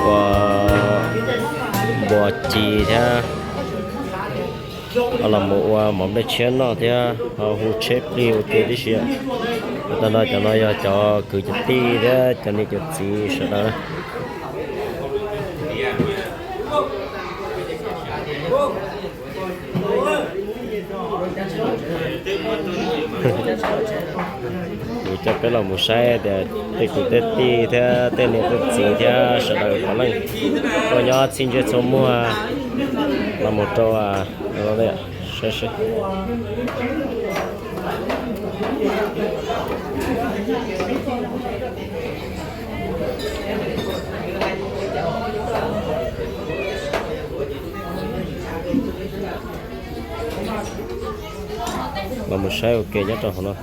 Ua npua ci thiab, los mus ua mov nplej tshiab noj thiab ho hu tsheb plig ua ke tib si. Tag no cov no yog cov kwv cov tij thiab cov niam cov txiv sawv daws na. Kuv coj peb los mus saib tias tej kwv tej tij thiab tej niam tej txiv thiab sawv daws puav leej tuaj nyob txhij ntsej txhua muag los mus rau saib seb. Los mus saib ua ke nyob rau hauv no.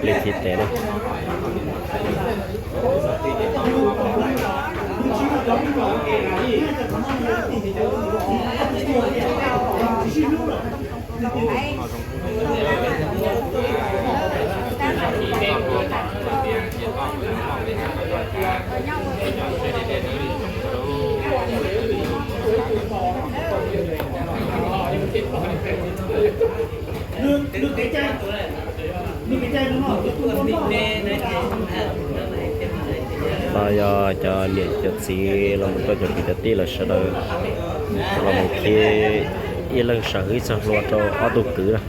Li khi tes na. No yog cov niam cov txiv los mus rau cov kwv cov tij lawv sawv daws los mus khi ib leeg sam hwm ib txoj hlua rau ob tug kwv na.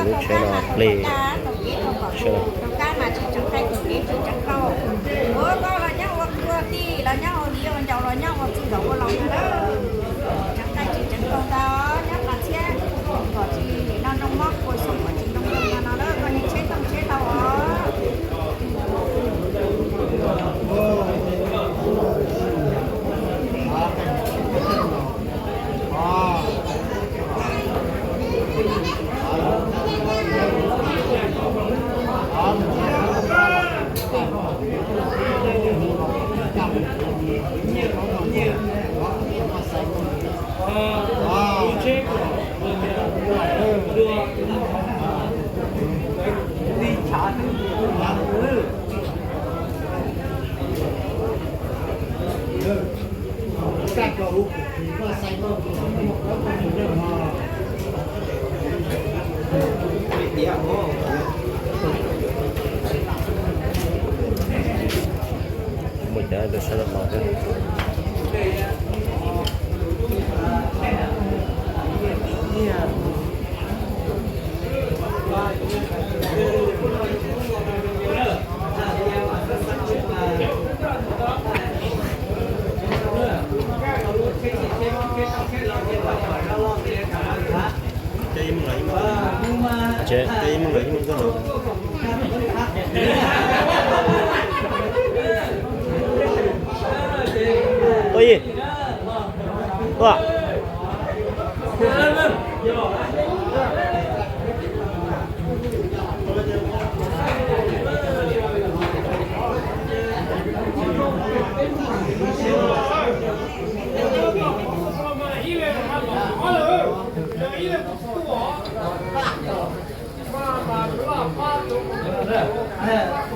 Lub tsheb no plig. Mus cov sawv daws los thiab. Oi, ua.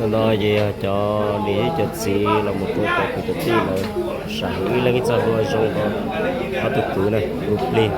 Ntawm no ces yog cov niam thiab cov txiv los mus rau cov kwv cov tij lawv sam hwm ib leeg ib txoj hlua zoo rau ob tug kwv na, ua plig.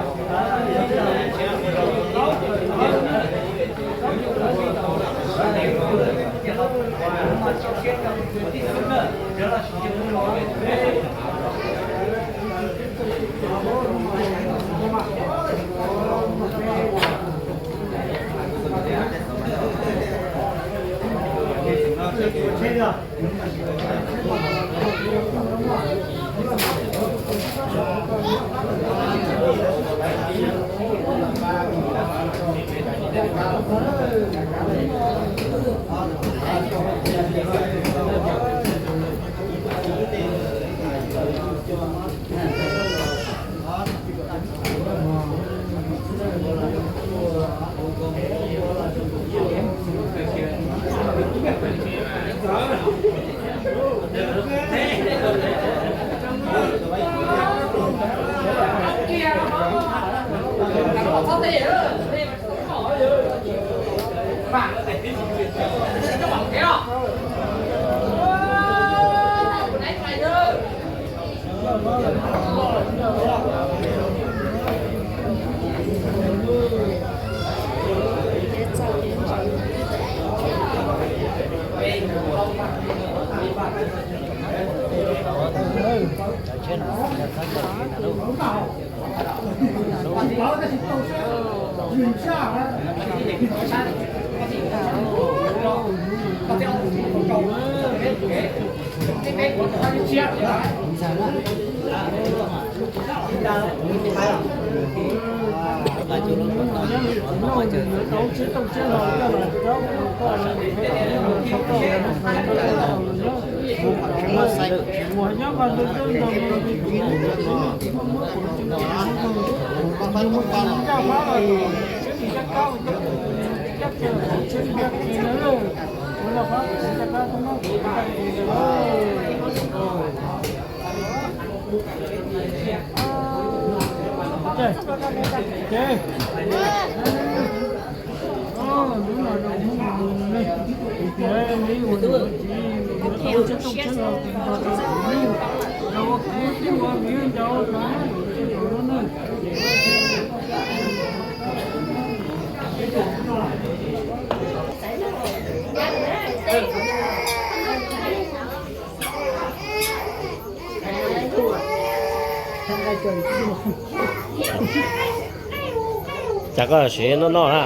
Cas koj siv noj noj na.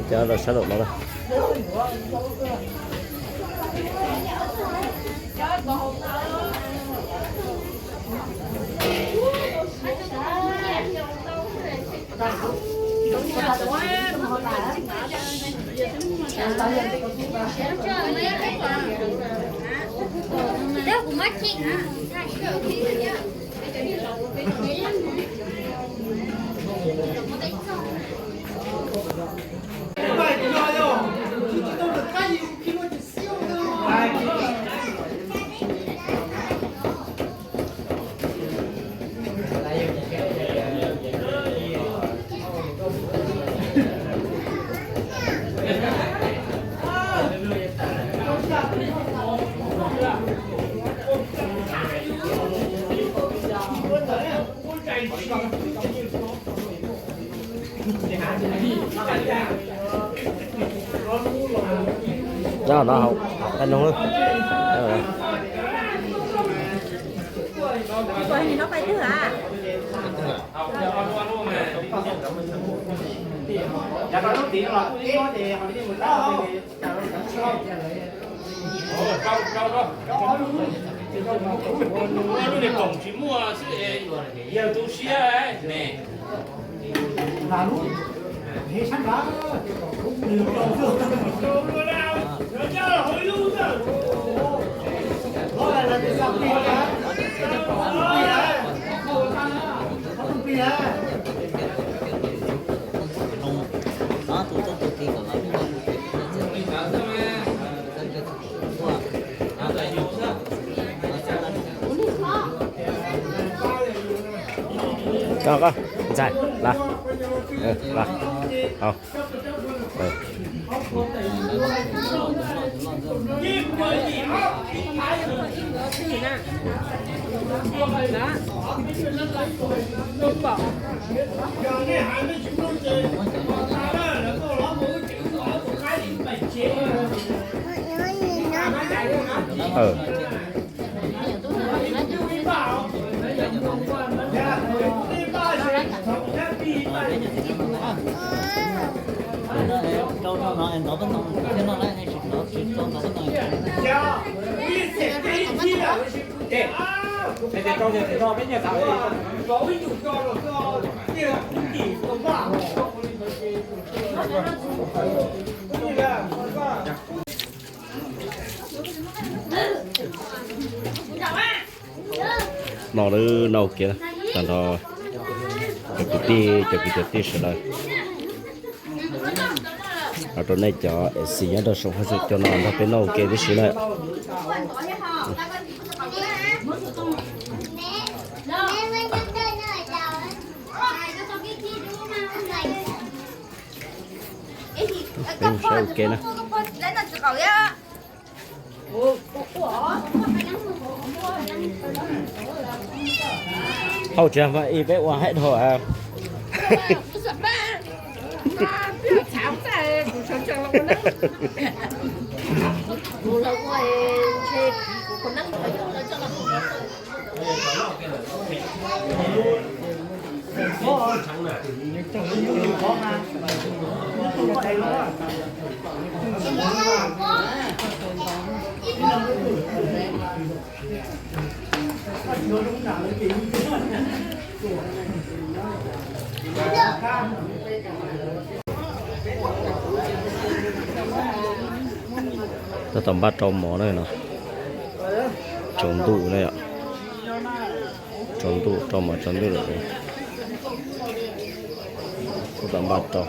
Cov rau sab laum no na. Nyob no hauv qab noo. Lub niag koom tsis muaj xwb es yawg tu siab ne. Ntxhais, los, los, hauv. No lawm, no ua ke tag nrho cov kwv tij, cov kwv cov tij sawv daws. Los rau nej cov xis nyob rau saum huab saum cua no nrog peb noj ua ke tib si na. Peb saib ua ke na. Hauj tsev mas ib peb ua haib dhau. Tab tom npaj rau mov na no. Tsaus ntuj na yom. Tsaus ntuj, rau mov tsaus ntuj lawm. Tab tom npaj rau.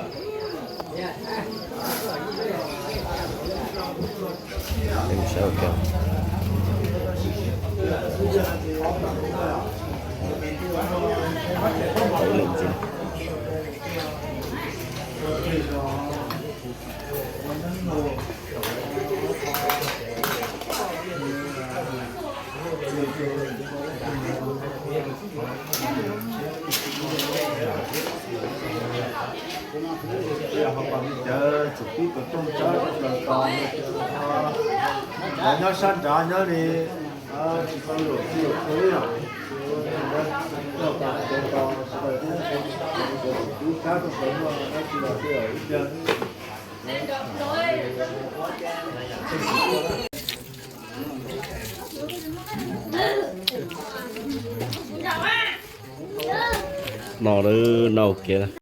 Saib ua ke. Tau ib leeg ntxiv. Cov tsum pib kom rooj tsawb plaws tos, cov nyob sab nrad nyob li tsis tau luam tsis luam tau li. Cov tsum pib sab rau sawv muaj dab tsi los tej ib pliag. No lawm, no ua ke.